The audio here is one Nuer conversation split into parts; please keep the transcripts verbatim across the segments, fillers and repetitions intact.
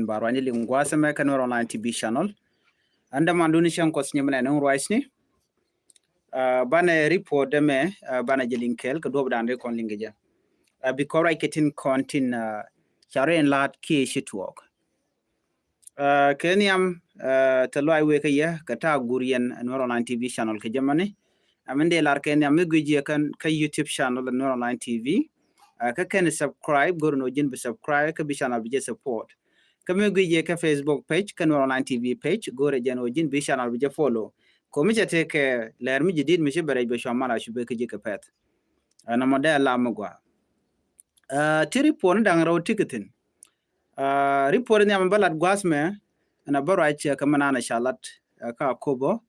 Ba ruany liŋ gua̱a̱th ɛmɛ kä Nuer Online T V channel. Ɛn däman duni cäŋ Kuɔth nyimɛ nɛ nuŋ ruacni. Banɛ report dämɛ banɛ jɛ liŋ kɛɛl kɛ duɔ̱p dan ri kɔn liŋ kɛ jɛ. Bi kɔn ruac kɛ tin kɔn tin ca rɔ in la̱t kiɛ ci tuɔɔk. Kɛ nhiam te luay wee kä yɛ kɛ ta̱a̱ gur yɛn Nuer Online T V channel kɛ jɛ mani. Amin dee lar kɛ nhiam mi guic yɛ kä YouTube channel Nuer Online T V. Kä kɛn subscribe go̱r ni wä ji̱n bi subscribe kä bi channel bi jɛ support. Kä mi guic yɛ kä Facebook page kä Nuer Online T V page go̱r jɛ ni wä ji̱n bi channel bi jɛ follow. Ko mi cɛ tëë kɛ lɛr mi ji̱ dit mi ci bɛ rɛc bɛ cua mal a cu bɛ kä ji̱ kɛ pɛth. Ɛn ɛmɔ dee lam mi gua. Ti report ni da̱ŋ rɛw ti kɛ thi̱n. Report ni nhiam bä lat gua̱a̱th mɛ ɛn a bä ruac kä mɛ naan a ca lat kä Akobo.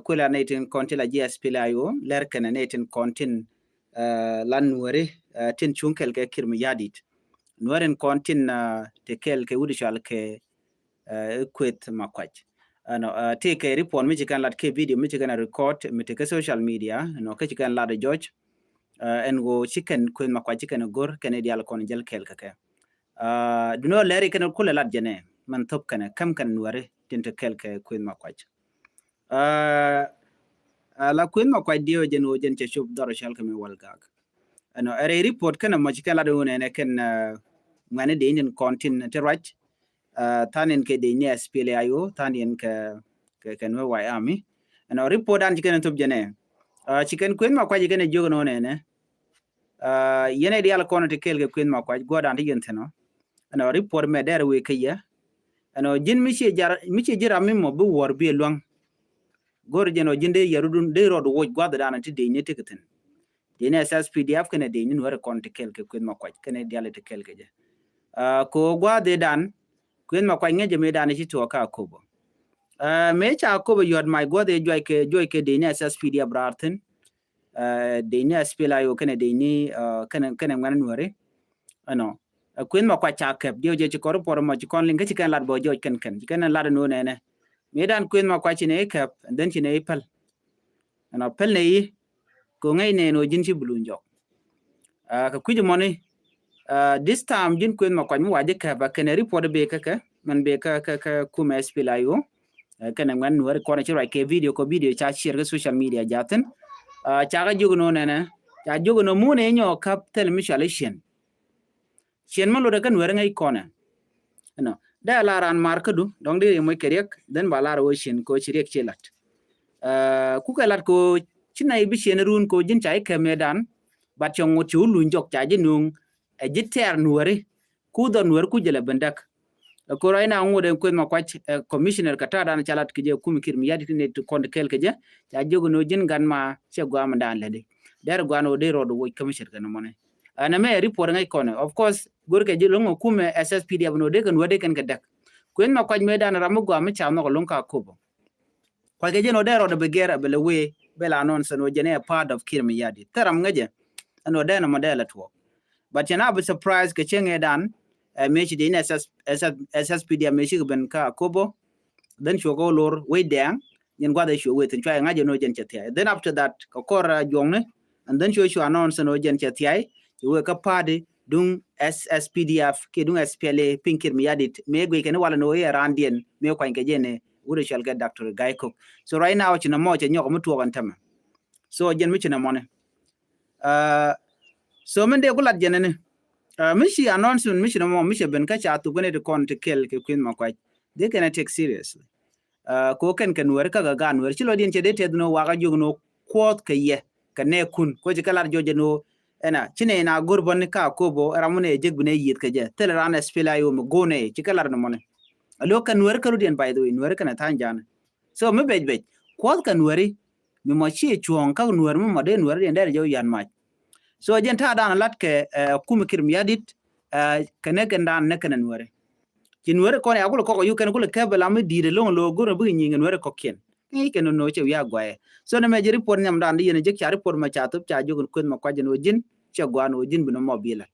Kuila ni tin kɔn ti la ji̱ S P L A I O lɛr kɛnɛ ni tin kɔn tin la Nuɛri tin cuŋ kɛl kɛ Kiir Mayardit. Nuɛri in kɔn tin ti kɛl kɛ wut cual kɛ Kueth Makuac. Ɛnɔ ti kɛ report mi ci kɛn lat kɛ video mi ci kɛn record mi ti kɛ social media ɛnɔ kä ci kɛn lat jɔc. Ɛn ɣöö ci kɛn Kueth Makuac ci kɛn go̱r kɛn diaal kɔn jäl kɛl kɛ kɛ. Dunɔ lɛri kɛn kulɛ lat jɛnɛ mɛn thop kɛn käm kɛn Nuɛri tin ti kɛl kɛ Kueth Makuac. La Kueth Makuac diɛ wä jɛn wä jɛn cɛ cop dhɔr cɛl kɛ mi wal gak. Ɛnɔ ɛrɛ report kɛn mɔ ci kɛn lat wä nɛnɛ kɛn ŋuɛni dee in kɔn tin ti ruac. Than in kɛ dee ni S P L A I O than in kɛ kɛ kɛn wä White Army. Ɛnɔ report dan ci kɛn thop jɛnɛ ci kɛn Kueth Makuac ci kɛn jiök nɔ nɛnɛ. Yɛn ɛ dial kɔn ti kɛl kɛ Kueth Makuac guɔdan ti yɛn thin ɔ. Ɛnɔ report mɛ dɛr wee kä yɛ. Ɛnɔ ji̱n mi ci jar mi ci ji̱ ram mi mɔ bi wuɔr bi luaŋ. Go̱r jɛn ɔ ji̱n dee yɛrudun dee rɔɔd woc gua̱dhɛ dan ti dee ni ti kɛ thin. Dee ni S S P D F kɛnɛ dee ni Nuɛri kɔn ti kɛl kɛ Kueth Makuac kɛnɛ dial ti kɛl kɛ jɛ. Ko gua̱dhɛ dan Kueth Makuac ŋäcɛ mëë dan ci tuɔɔk kä Akobo. Mëë ca Akobo yuɔt mac gua̱dhɛ juɔc kɛ juɔc kɛ dee ni S S P D F raar thin. Dee ni S P L A I O kɛnɛ dee ni kɛnɛ kɛnɛ ŋuɛn Nuɛri. Ɛnɔ Kueth Makuac ca kɛp diɛ wä jɛ ci kɔn report mɔ ci kɔn liŋ kä ci kɛn lat bɔ jɔc kɛn kɛn ci kɛn lat ni wä nɛnɛ. Mëë dan Kueth Makuac ci nɛ i̱ kɛp and then ci nɛ i̱ päl. Ɛnɔ päl nɛ i̱ ko ŋäc nɛn wä ji̱n ci buluny jɔk. Kɛ kui̱c mɔni this time ji̱n Kueth Makuac mi wa ji̱ kɛp a kɛnɛ report bee kä kɛ mɛn bee kä kä kä kumɛ S P L A I O. Kɛnɛ ŋuɛn Nuɛri kɔn ci ruac kɛ video kɔ video ca share kɛ social media jathin. Ca kɛ jiök nɔ nɛnɛ ca jiök nɔ mun ɛ nyɔ kap thil mi cual i̱ ciɛn. Ciɛn mi lotdɛ kä Nuɛri ŋäc kɔnɛ. Ɛnɔ dee a lar an mar kädu dɔŋ dee ri moc kɛ riɛk then ba lar wä ciɛn kɛ wä ci riɛk ci lat. Kukɛ lat kɛ wä ci nɛy bi ciɛn run kɛ wä ji̱n ca i̱ kɛp mëë dan. Bat cɛ ŋot ci wä luny jɔk ca ji̱ nuŋ ɛ ji̱ tɛɛr Nuɛri. Ku dhɔr Nuɛri ku jɛ lɛ ben däk. Ɛ kor a ina ŋot ɛn Kueth Makuac ɛ commissioner kɛ ta̱a̱ dan ca lat kɛ jɛ kumi Kiir Mayardit ni ti kɔn ti kɛl kɛ jɛ ca jiök ni wä ji̱n gan ma cɛ guam dan lɛ di. Dɛr guan wä dee rɔɔd wä woc commissioner kɛ ni mɔni. Ɛn ɛmɛ report ŋäc kɔnɛ of course go̱r kɛ ji̱ lo̱ŋ ɛ kumɛ S S P D F ni wä dee kɛn wä dee kɛn kɛ däk. Kueth Makuac mëë dan ram mi guam mi ca nhɔk ɛ lo̱ŋ kä Akobo. Kuackɛ jɛn ɔ dee rɔɔdɛ bi gɛr a bɛ lɛ wee bɛ la announce ɛn ɔ jɛn ɛ part of Kiir Mayardit thil ram ŋäcɛ. Ɛn ɔ dee nɔmɔ dee lɛ tuɔɔk. But cɛ na bi surprise kɛ cieŋ ɛ dan ɛ mëë ci dee ni S S, S S, S S P D F mëë cikɛ ben kä Akobo. Then cuɔ kɛ wä lor wec dɛɛŋ jɛn guath ɛ cuɔ wee thin cua ɛ ŋa̱c ɛn ɔ jɛn cɛ thia̱a̱c then after that kɛ kɔr a juɔŋni. And then cuɔ cuɔ announce ɛn ɔ jɛn cɛ thia̱a̱c ci wee kä party duŋ S S P D F kiɛ duŋ S P L A piny Kiir Mayardit mëë guic kɛn walɛ ni wä i̱ ɛ raandiɛn mëë kuany kɛ jɛn ɛ wut ɛ cual kɛ Doctor Gai Kok. So right now ci nɔmɔ cɛ nyɔk mi tuɔɔk ɛn tämɛ. So jɛn mi ci nɔmɔni. So min dee ku lat jɛn ɛni mi ci announcement mi ci nɔmɔ mi cɛ ben kä ca thuk kɛn ɛ ti kɔn ti kɛl kɛ Kueth Makuac. Dee kɛn ɛ take seriously. Ko kɛn kɛ Nuɛri kä kɛ gaat Nuɛri ci lɔcdiɛn cɛ dee tɛth ni wä wakä jiök ni wä kuɔth kɛ yɛ kɛ nɛɛkun ko ci kɛ lat jɔc jɛ ni wä. Ɛna ci nɛ na go̱r bä ni ka Akobo ram wä nɛ jek bi nɛ yieth kɛ jɛ thilɛ ran S P L A I O mi go̱r nɛ ci kɛ lat ni mɔni. A lo̱k kɛ Nuɛri kä rut yɛn by the way Nuɛri kɛn ɛ tha̱a̱ny ja̱a̱ni. So mi bec bec kuɔth kɛ Nuɛri mi mɔ ci cuɔ̱ɔ̱ŋ kä Nuɛri mi mɔ dee Nuɛri diɛn dee rɛ jɛ wä yan mac. So jɛn ta̱a̱ dan lat kɛ ɛ kumi Kiir Mayardit ɛ kɛ nɛ kɛn dan nɛ kɛn ɛ Nuɛri. Ci Nuɛri kɔn ya kulɛ kɔk yu kɛn kulɛ kɛp bɛ lam mi di̱i̱t ɛlɔ̱ŋ lo̱ go̱r ɛ bikɛ nyiŋ ɛ Nuɛri kɔkiɛn. Ŋi̱i̱c kɛn nɔ cɛ wi̱i̱ a guayɛ. So nɛ mɛ jɛ report nhiam dan di yɛn jek ca report mɛ ca thop ca jiök in Kueth Makuac jɛn wä ji̱n cɛ guan wä ji̱n bi nɔ mɔ bi lat.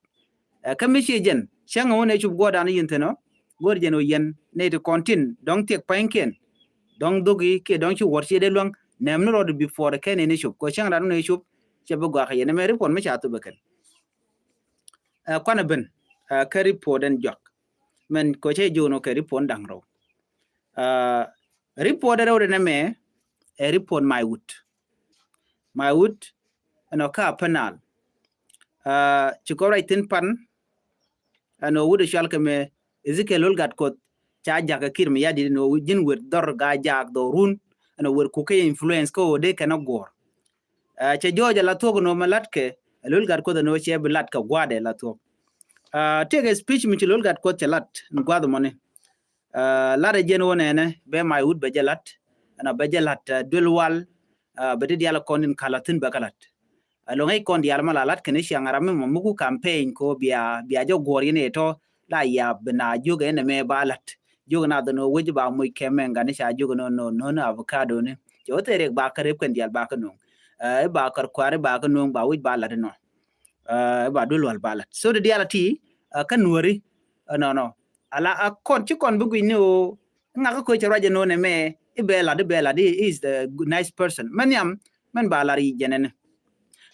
Ɛ kä mi ci jɛn cäŋ wä nɛ cup guɔdan yin thin ɔ go̱r jɛn wä yɛn nɛ ti kɔn tin dɔ̱ŋ thiɛk pa̱nykiɛn. Dɔ̱ŋ dhoki kiɛ dɔ̱ŋ ci wuɔr ci dee luäŋ nɛm ni rɔɔd before kɛn in cup kɔ cäŋ dan wä nɛ cup. Cɛ bi guak yɛn mɛ report mi ca thop ɛ kɛn. Ɛ kuanɛ ben ɛ kä report ɛn juak. Mɛn kɔ cɛ jiök nɔ kɛ report da̱ŋ rɛw. Report rɛw rɛ nɛ mɛ ɛ report Maiwut. Maiwut ɛnɔ kä Apanal. Ci kɔ ruac thi̱n pan ɛnɔ wut ɛ cual kɛ mɛ Ezekiel Lol Gatkuoth ca jakä kir mi yadit ɛnɔ ji̱n wet dhɔr ga jak dhɔrun ɛnɔ wet kukɛ influence kä ɣöö dee kɛn a guɔ̱ɔ̱r. Cɛ jɔɔc a la thuɔ̱k ɛnɔ mɛ latkɛ ɛ Lol Gatkuoth ɛnɔ cɛ bi latkɛ gua̱dɛ la thuɔ̱k. Tëëkɛ speech mi ci Lol Gatkuoth cɛ lat in gua̱th mɔni. Lat ɛ jiɛn wä nɛnɛ bɛ Maiwut bɛ jɛ lat ɛnɔ bɛ jɛ lat duel wal. Bɛ ti dial kɔn in kala thi̱n bɛ kä lat. Ɛ loŋ ɛ kɔn dial ma la lat kɛn i̱ ciaŋ ram mi mɔ mi ku campaign ko bia bia jɛ guɔr yɛn ɛ tɔ la ya bi na jiök ɛn ɛmɛ ba lat. Jiök na dhɔn wec ba moc kɛmɛ ŋa ni ca jiök nɔ nɔ nɔ avocado ni. Cɛ wä thɛɛr ba kä rep kɛn dial ba kä nuŋ. Ɛ ba kär kuar ba kä nuŋ ba wec ba lat nɔ. Ɛ ba dul wal ba lat. So di dial ti kä nuɔri. Nɔ nɔ. Ala a kɔn ci kɔn bi guic ni o ŋakä koc cɛ ruac ɛn nɔ nɛ mɛ i̱ bɛ lat i̱ bɛ lat i̱ is the nice person. Mɛ nhiam mɛn ba lar yi jɛnɛni.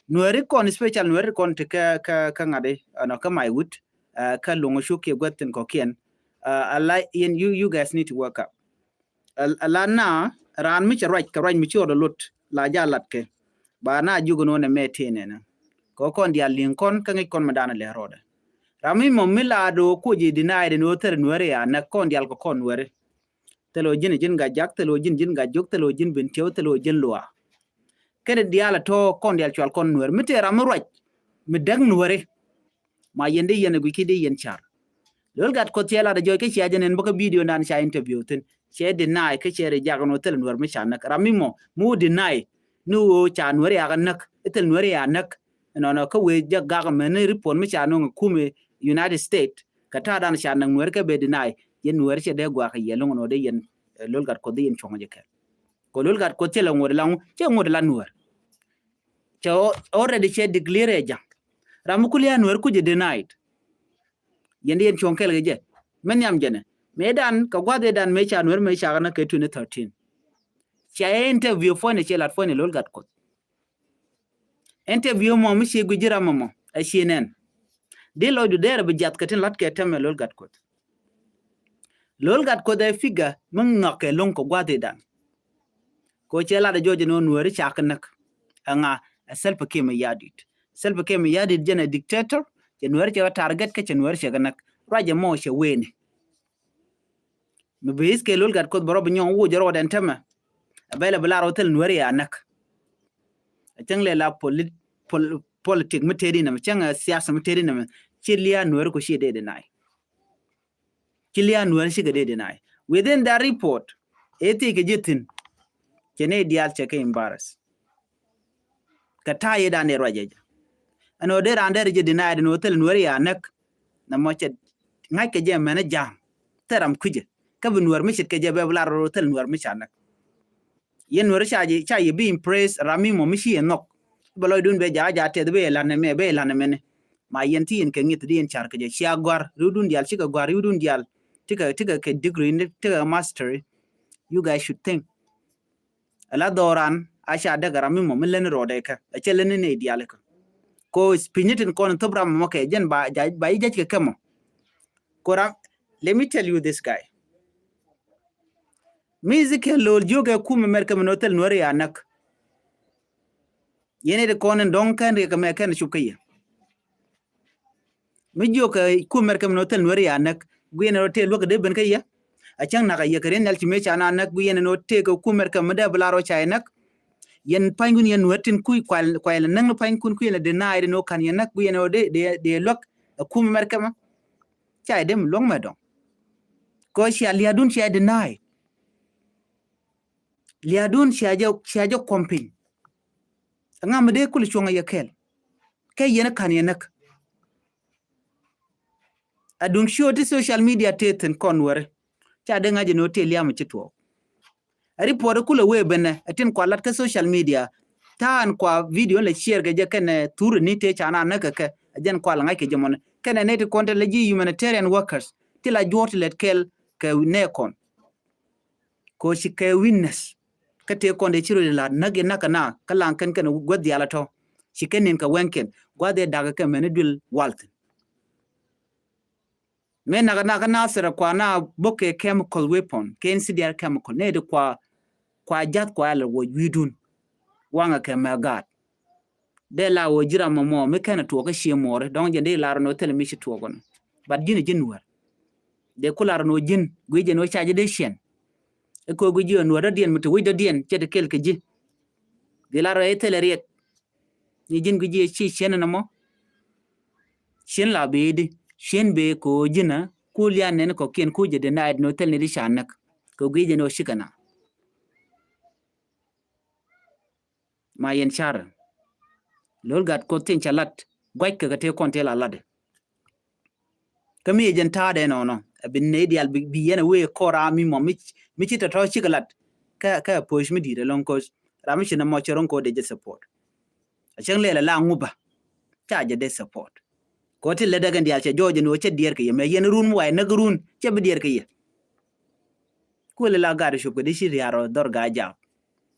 Nuɛri kɔn special nuɛri kɔn ti kä kä kä ŋa̱di ɛnɔ kä Maiwut. Kä luŋ cu kiɛ guäth tin kɔkiɛn. Ala yɛn you you guys need to work up. Ala na raan mi cɛ ruac kɛ ruac mi ci ɣɔt ɔ lot la ja lat kɛ. Ba na jiök ɛn ɣöö nɛ mɛ tëë nɛnɛ kɛ ɣöö kɔn diaal li̱ŋ kɔn kä ŋi̱c kɔn mi da̱a̱n lɛ rɔɔdɛ. Ram mi mɔ mi la do̱o̱ kuc i̱ deny ɛn ɣöö thɛr nuɛri ya näk kɔn diaal kɛ kɔn nuɛri. Thil ɣöö ji̱n ji̱n Gajak, thil ɣöö ji̱n ji̱n Gajok, thil ɣöö ji̱n Bentiu, thil ɣöö ji̱n Luaak. Kɛn diaal a tɔ̱ kɔn diaal cual kɔn nuɛr mi tëë ram mi ruac mi däk nuɛri. Ma yɛn di yɛn a gui̱c ki di yɛn car. Lol Gatkuoth cɛ lat a jɔc kä cia jɛ nɛn bä kä video nan ca interview thi̱n cɛ deny kä cɛ reject ɛn ɣöö thil nuɛr mi ca näk. Ram mi mɔ mi wä deny ni ɣöö ca nuɛri ya kä näk, thil nuɛri ya näk. Ɛnɔnɔ kä wee jɛ gak mɛn ni report mi ca nöŋ kum United States kɛ ta̱a̱ dan ca näk nuɛri kɛ bɛ deny. Yɛn nuɛri cɛ dee guak kɛ yɛ loŋ ɛn ɣöö dee yɛn Lol Gatkuoth di yɛn cuɔ̱ŋ jɛ kɛl. Kɛ Lol Gatkuoth cɛ la ŋuɔ̱t la ŋu cɛ ŋuɔ̱t la nuɛr. Cɛ already cɛ declare ɛ ja̱ŋ. Ram mi kul ya nuɛr kuc ɛ denied. Yɛn di yɛn cuɔ̱ŋ kɛl kɛ jɛ mɛ nhiam jɛnɛ mɛ dan kɛ gua̱th ɛ dan mɛ ca nuɛr mɛ ca kɛ näk kɛ twenty thirteen. Ca yɛ interview puɔ̱ny ɛ cɛ lat puɔ̱ny ɛ Lol Gatkuoth. Interview mɔ mi ci gui̱c ji̱ ram mɔ ɛ ci nɛn. Di lɔcdu derɛ bi jiath kɛ tin la̱t kɛ tɛmɛ Lol Gatkuoth. Lol Gatkuoth ɛ figure mi ŋɔk kɛ lo̱ŋ kɛ gua̱thidan. Kɛ cɛ lat ɛ jɔc ɛn ɣöö nuɛri ca kɛ näk. Ɛŋa ɛ Salva Kiir Mayardit. Salva Kiir Mayardit jɛn ɛ dictator. Cɛ nuɛri cɛ kɛ target kä cɛ nuɛri cɛ kɛ näk. Ruac ɛmɔ cɛ weni. Mi bi i̱th kɛ Lol Gatkuoth bɛ rɔ bi nyɔŋ wuc rɔɔdɛn tämɛ. Ɛ bɛl ɛ bi lar ɔ thil nuɛri ya näk. Ɛ cäŋ lɛ la politik mi tëëdi nɛmɛ cäŋ ɛ siasa mi tëëdi nɛmɛ. Ci lia̱a̱ nuɛri ku ci dee deny. Ci lia̱a̱ nuɛri cikɛ dee deny within that report. Ëë thiec kɛ ji̱ thi̱n. Cɛ ni diaal cɛ kɛ embarrass. Kɛ ta̱a̱ yɛ dan ɛ ruac ɛ jɛ ɛn ɣöö dee raan dee ri jɛ deny ɛn ɣöö thil nuɛri ya näk. Nɛ mɔ cɛ ŋa̱c kɛ jɛ mɛn ɛ ja̱a̱m thil ram kui̱cɛ kä bi nuɛr mi ce̱tkɛ jɛ bɛ bi lar ɣöö thil nuɛr mi ca näk. Yɛn nuɛri ca yɛ bi impress ram mi mɔ mi ci yɛ nhɔk. Bɛ lɔcdun bɛ ja̱a̱ ja̱a̱ tɛth bɛ yɛ la̱t nɛ mɛ bɛ yɛ la̱t nɛ mɛni. Ma yɛn ti yɛn kɛ ŋi̱th di yɛn car kɛ jɛ cia gɔ̱a̱r riwdun diaal cikɛ gɔ̱a̱r riwdun diaal. Tikɛ tikɛ kɛ degree ni tikɛ mastery. You guys should think. Ala dhɔran a ca däk ram mi mɔ mi leni rɔɔdɛ kä a cɛ leni ni diali kä. Ko pinyi tin kɔn thop ram mɔ kɛ jɛn ba ba yi jɛc kɛ kɛ mɔ. Ko ram, let me tell you this guy. Mi Ezekiel Lol jiök ɛ kum mɛr kɛ mi nɔ thil nuɛri ya näk. Yɛn it kɔn in dɔŋ kɛn riɛk mɛ kɛn cup kä yɛ. Mi jiök ɛ kum mɛr kɛ mi nɔ thil nuɛri ya näk guiɛn rɔ tëë luäk dee ben kä yɛ. A cäŋ nak a yɛ kɛ rin nhial ci mëë ca na näk guiɛn nɔ tëë kɛ kum mɛr kɛ mi dee bi la rɔ ca yɛ näk. Yɛn pa̱nykun yɛn nuɛr tin kui̱ kual kual näŋ ni pa̱nykun kui̱ yɛn deny nɔ kan yɛ näk guiɛn nɔ dee dee luäk ɛ kum mɛr kɛ mi. Ca yɛ dee mi luäk mɛ dɔŋ. Kɔ cia lia̱dun cia deny. Lia̱dun cia jɛ cia jɛ kuɔm piny. Ŋa mi dee kul cuɔ̱ŋ yɛ kɛl. Kɛ yɛn kan yɛ näk. A duŋ ciöt ti social media tëë thi̱n kɔn weri. Ca dee ŋa̱c ni wä tëë lia̱a̱m ci tuɔɔk. A report kulɛ wee benɛ a tin kua lat kä social media. Ta̱a̱n kua video lɛ share kɛ jɛ kɛnɛ thur ni tëë ca na näk kɛ kɛ a jɛn kua lɛ ŋa̱c kɛ jɛ mɔni kɛnɛ nɛy ti kɔn te lɛ ji̱ humanitarian workers ti la juɔ̱ɔ̱r ti lɛt kɛl kɛ nɛ kɔn. Ko ci kɛ witness kä tëë kɔn dee ci rɔ lat näk in näk kɛ na kä laŋ kɛn kɛn guäth diaal a tɔ ci kɛn nin kɛ wɛŋ kɛn gua̱th dee dakä kɛ mɛn i̱ duël wal thi̱n. Mëë nak nak Nasir kua na bok kɛ chemical weapon, kɛ incendiary chemical, nɛ di kua, kua jath kua lɛ wä wi̱i̱dun. Waŋɛ kɛ mɛ gaat. Dee la wä ji̱ ram mɔ mɔ mi kɛn tuɔk kä cie muɔri dɔŋ jɛn dee lar ni wä thilɛ mi ci tuɔk ni. But ji̱n ji̱n wär. Dee ku lar ni wä ji̱n gui jɛn wä ca ji̱ dee ciɛn. Ɛ kɛ wä gui ji̱ wä nuɔr dɔ̱diɛn mi ti wi̱c dɔ̱diɛn cɛ ti kɛl kɛ ji̱. Dee lar wä ɛ thilɛ riɛk. Ni ji̱n gui ji̱ ɛ ci ciɛn ni mɔ. Ciɛn la bee di ciɛn bee kɛ wä ji̱n a ku lian nɛn kɔkiɛn ku jɛ dee na ɛ di ni wä thilɛ ni di ca näk. Kɛ wä gui jɛn wä cikɛ na. Ma yɛn carɛ. Lo̱l gat Kuoth tin ca lat gua̱ckɛ kɛ tëë kɔn tëë la latdɛ. Kä mi yɛ jɛn ta̱a̱dɛ nɔnɔ a bi nɛy diaal bi, bi yɛn a wee kɔr ram mi mɔ mi, mi ci tɔ̱tɔ̱ cikɛ lat. Kä, kä a push mi di̱i̱t ɛlɔ̱ŋ koc ram mi ci nɛ mɔ cɛ ro̱ŋ koc dee jɛ support. A cäŋ lɛl a la ŋupä ca jɛ dee support. Kɛ wä ti lät däk in diaal cɛ jɔɔc in wä cɛ diɛɛr kɛ yɛ mɛ yɛn run mi wa yɛ näk run cɛ bi diɛɛr kɛ yɛ. Kuël la gat cop kɛ di ci riaar ɔ dhɔr Gaa-jaak.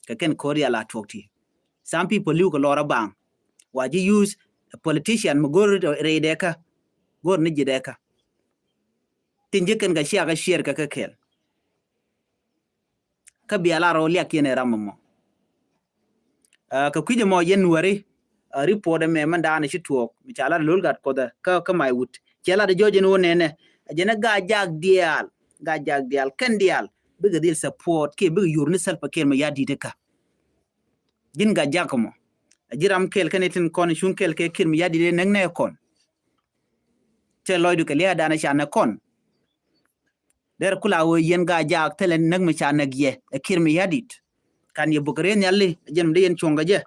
Kɛ kɛn ko̱r ya la tuɔk ti. Some people li̱w kɛ lɔr a baŋ. Wa ji̱ use a politician mi go̱r rɛy dɛ kä. Go̱r ni ji̱ dɛ kä. Tin ji̱ kɛn kɛ ciak kɛ ciɛɛr kɛ kɛ kɛl. Kä bia la rɔ liak yɛn ɛ ram mɔ. Aa, kɛ kui̱c ɛmɔ yɛn nuäri, aa, report ɛmɛ mɛn daanɛ ci tuɔɔk mi ca lat lo̱l gat Kuɔth ɛ kä, kä may wut cɛ lat ɛ jɔɔc ɛn wä nɛnɛ. Ɛ jɛn ɛ Gaa-jaak diaal, Gaa-jaak diaal kɛn diaal bikɛ dhil support kiɛ bikɛ yur ni Salva Kiir Mayardit ɛ kä. Ji̱n Gaa-jaak mɔ a ji̱ ram kɛl kɛn itin kɔn cuŋ kɛl kɛ Kiir Mayardit ɛ näk nɛ kɔn. Cɛ lɔcdu kɛ lia̱a̱ daanɛ ca näk kɔn. Derɛ kula wee yɛn Gaa-jaak thilɛ näk mi ca näk yɛ ɛ Kiir Mayardit. Kan yɛ buk rɛy nhiali ɛ jɛn mi dee yɛn cuɔ̱ŋ kɛ jɛ.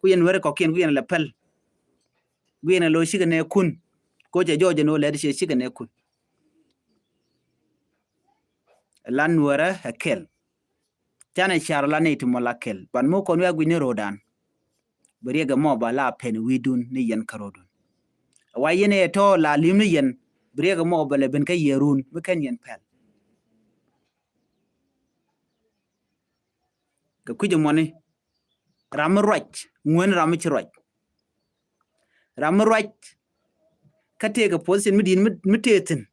Ku yɛn weri kɔkiɛn ku yɛn lɛ päl. Ku yɛn ɛ lo̱c cikɛ nɛ kun. Koc ɛ jɔɔc ɛn wä lɛt ciɛ cikɛ nɛ kun. Ɛ lan nuäärä ɛ kɛl. Canɛ car la nɛy ti mɔ la kɛl ban mi kɔn wi̱i̱ a gui̱c ni ro̱o̱dan. Bi riɛk ɛmɔ ba la pɛn wi̱i̱dun ni yɛn kä ro̱o̱dun. Wa yɛn ɛ tɔ̱ la li̱m ni yɛn bi riɛk ɛmɔ bɛ lɛ ben kä yɛrun mi kɛn yɛn pɛl. Kɛ kui̱c ɛmɔni ram mi ruac ŋuɛn ram mi ci ruac. Ram mi ruac kä tëëkɛ position mi di̱i̱t mi, mi tëë thi̱n.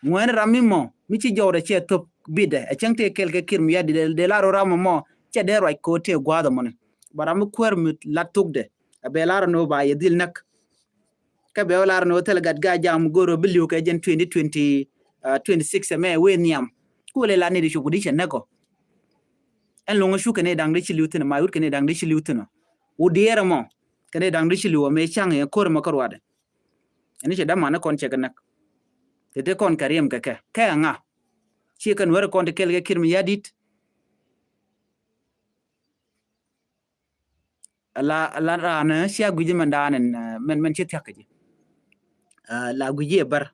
Ŋuɛn ram mi mɔ mi ci jɔwdɛ cɛ thop bitdɛ ɛ cäŋ tëë kɛl kɛ Kiir Mayardit dee, dee la rɔ ram mɔ cɛ dee ruac kɛ wä tëë gua̱a̱th ɛmɔni. Ba ram mi kuäär mi lat thokdɛ ɛ bɛ la rɔ ni wä ba yɛ dhil näk. Kä bɛ wä lar ni wä thilɛ gat Gaa-jaak mi go̱r wä bi li̱w kɛ jɛn twenty twenty, uh, twenty six ɛmɛ wee nhiam. Ku wä lɛ la ni di cop di cɛ näk ɔ. Ɛn luŋ ɛ cu kɛn i̱ da̱ŋ di ci li̱w thi̱n ɛ ma wut kɛn i̱ da̱ŋ di ci li̱w thi̱n ɔ. Wut diɛɛr ɛmɔ kɛn i̱ da̱ŋ di ci li̱w ɔ mɛ ca̱ŋ ɛ ko̱r ɛmɔ kä ruaadɛ. Ɛn i̱ cɛ däman ni kɔn cɛ kɛ näk. Tete kɔn kɛ riɛm kɛ kɛ kɛ ɛ ŋa. Ciɛ kɛ nuäärä kɔn ti kɛl kɛ Kiir Mayardit. La, la raan cia gui̱ci mɛn daanɛ mɛn, mɛn ci thia̱k kɛ ji̱. La gui̱ci ɛ bär.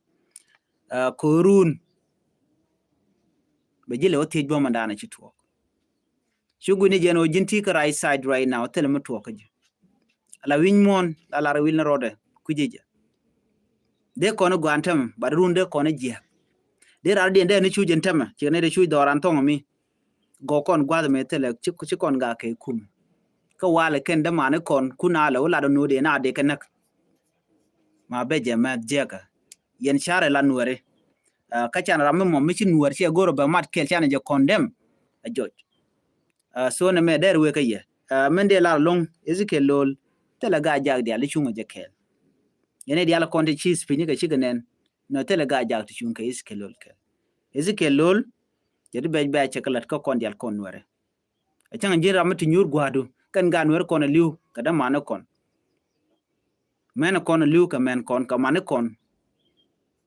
Ko̱run bɛ ji̱ lɛ wä thiec bä mɛn daanɛ ci tuɔɔk. Cu gui̱ni jɛn ɣöö ji̱n ti kä right side right now thilɛ mi tuɔɔk kä ji̱. La wi̱ny muɔ̱ɔ̱n la lar wi̱l ni rɔɔdɛ kui̱ci jɛ. Dee kɔn i̱ gua̱a̱n tämɛ bat run dee kɔn i̱ jiääk. Dee rar diɛn dee ni cu jɛn tämɛ cikɛ ni dee cu dhɔran thɔŋ mi. Gɔk kɔn gua̱th mëë thilɛ ci, ci kɔn gak kɛ kum. Kä walɛ kɛn dämani kɔn kun a lɛ wä lat ɔ nuɔ̱ɔ̱dɛ na dee kɛ näk. Ma bɛ jɛ mɛ jiɛkä yɛn carɛ la nuɔri. Kä can ram mi mɔ mi ci nuɔr ciɛ go̱r ɔ bɛ mat kɛl canɛ jɛ kɔn dɛm. A jɔc. So nɛ mɛ dɛr wek kä yɛ. Min dee lar loŋ Ezekiel Lol thilɛ Gaa-jaak diaal i̱ cuŋ ɔ jɛ kɛɛl. Yɛn i̱ diaal kɔn ti ci speech ni kɛ cikɛ nɛn. Nɔ thilɛ Gaa-jaak ti cuŋ kɛ Ezekiel Lol kɛɛl. Ezekiel Lol jɛ di bɛc bɛc cɛ kɛ lät kä kɔn diaal kɔn nuɛrɛ. A cäŋ ji̱n ram mi ti nyuur gua̱a̱du kɛn Gaa nuɛrɛ kɔn a li̱w kɛ dämani kɔn. Mɛn kɔn a li̱w kɛ mɛn kɔn kɛ mani kɔn.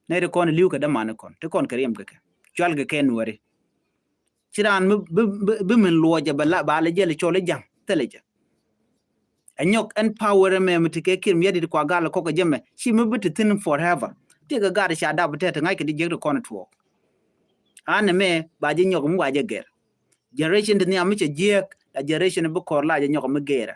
Nɛy ti kɔn a li̱w kɛ dämani kɔn ti kɔn kɛ riɛm kɛ kɛ cual kɛ kɛ nuɛri. Ci raan mi bi, bi, bi min luɔcɛ bɛ la ba lɛ jɛ lɛ cɔl i̱ ja̱ŋ thilɛ jɛ. Ɛ nyɔk ɛn power ɛmɛ mi ti kɛ Kiir Mayardit kua gal kɔk kɛ jɛ mɛ ci mi bi ti thi̱n forever. Ti kɛ gat ca dap tɛt ti ŋa̱c kɛ di jiäk ti kɔn tuɔɔk. An ɛmɛ ba jɛ nyɔk mi wa jɛ gɛr. Generation ti nhiam mi cɛ jiäk la generation bi kɔr la jɛ nyɔk mi gɛrɛ.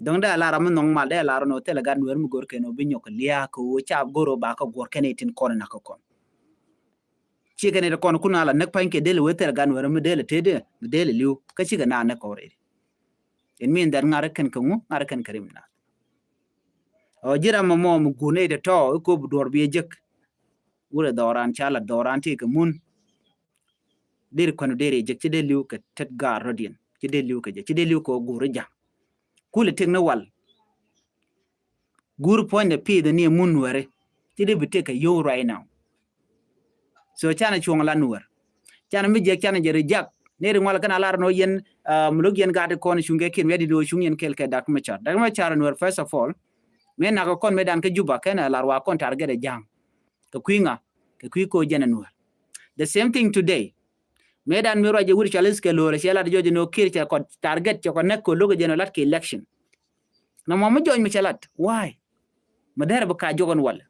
Dɔ̱ŋ dee a lar ram mi nhɔk mal dee a lar ɔnɔ thilɛ gat nuɛr mi go̱r kɛn ɔ bi nyɔk lia̱a̱ kɛ ɣöö ca go̱r ɔ ba kä guɔ̱r kɛn itin kɔn inak kä kɔn. Ci kɛn itin kɔn kun a la näk pa̱ny kɛ del wee thilɛ gat nuɛr mi del tëëdɛ mi del li̱w kä cikɛ na näk kɔn rɛy. It mean that ŋa̱r kɛn kɛ ŋu ŋa̱r kɛn kɛ rim na. Ɔ ji̱ ram mɔ mɔ mi guun nɛy tɔ̱tɔ̱ i̱ kop duɔ̱ɔ̱r bi ɛ jek. Wurɛ dhɔran ca la dhɔran ti kɛ mun. Deri kɔn deri jek ci dee li̱w kɛ tet gaar rɔ̱diɛn ci dee li̱w kɛ jɛ ci dee li̱w kɛ guur i̱ ja̱ŋ. Kulɛ tëk ni wal. Guur puɔ̱nydɛ pi̱i̱th ni mun wɛri ci dee bi tëk kɛ yo̱w right now. So canɛ cuɔ̱ŋ la nuɛr. Canɛ mi jek canɛ jɛ ri jak. Ni ri ŋual kɛn a lar ni wä yɛn mi lo̱k yɛn gaat kɔn cuŋ kɛ kiɛn wiat di ni wä cuŋ yɛn kɛl kɛ Dak Machar. Dak Machar nuɛr first of all. Mi nak kɔn mi dan kä Juba kɛn a lar wa kɔn target ɛ ja̱ŋ. Kɛ kui̱ ŋa kɛ kui̱ ko jɛn a nuɛr. The same thing today. Mi dan mi ruac jɛ wur cɔal Ezekiel Lol cɛ lat jɔc ni wä kiɛr cɛ kɔ target cɛ kɔ näk ko lo̱k jɛn wä lat kɛ election. Na mɔ mi jɔc mi cɛ lat why? Mi dɛr bi ka jɔkɔn wal.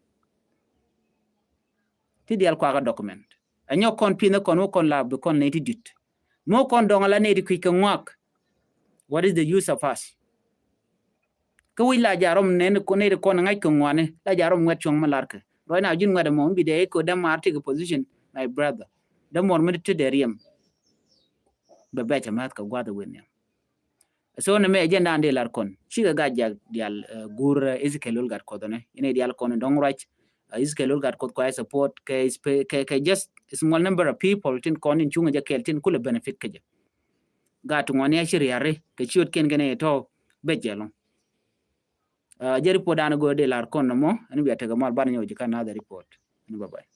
Ti dial kuakä document. Ɛ nyɔk kɔn pi̱n kɔn wä kɔn la bi kɔn nɛy ti dit. Mi wä kɔn dɔŋ la nɛy ti kui̱ kɛ ŋuak. What is the use of us? Kä wi̱c la jarom nɛn nɛy ti kɔn ŋa̱c kɛ ŋuani la jarom ŋuɛt cuɔ̱ŋ mi larkɛ. Right now ji̱n ŋuɛt ɛmɔ mi bi dee iko dämaar ti kɛ position my brother. Dämɔr mi ti dee riɛm. Bɛ bɛc ɛmɛth kɛ gua̱th ɛ wen nhiam. So ni mɛ agenda an di lar kɔn cikɛ gat jak dial guur Ezekiel Lol Gatkuoth ni ini dial kɔn dɔŋ ruac. Ezekiel Lol Gatkuoth kua support kɛ kɛ kɛ just small number of people tin kɔn in cuŋ jɛ kɛl tin kulɛ benefit kɛ jɛ. Gat ŋuani a ci riari kɛ ciot ken kɛn itɔ bɛ jɛ lɔŋ. Jɛ report an go di lar kɔn ni mɔ ɛn bia tekɛ mal ban nyɛ wä ji̱ kan another report. Ɛn bye bye.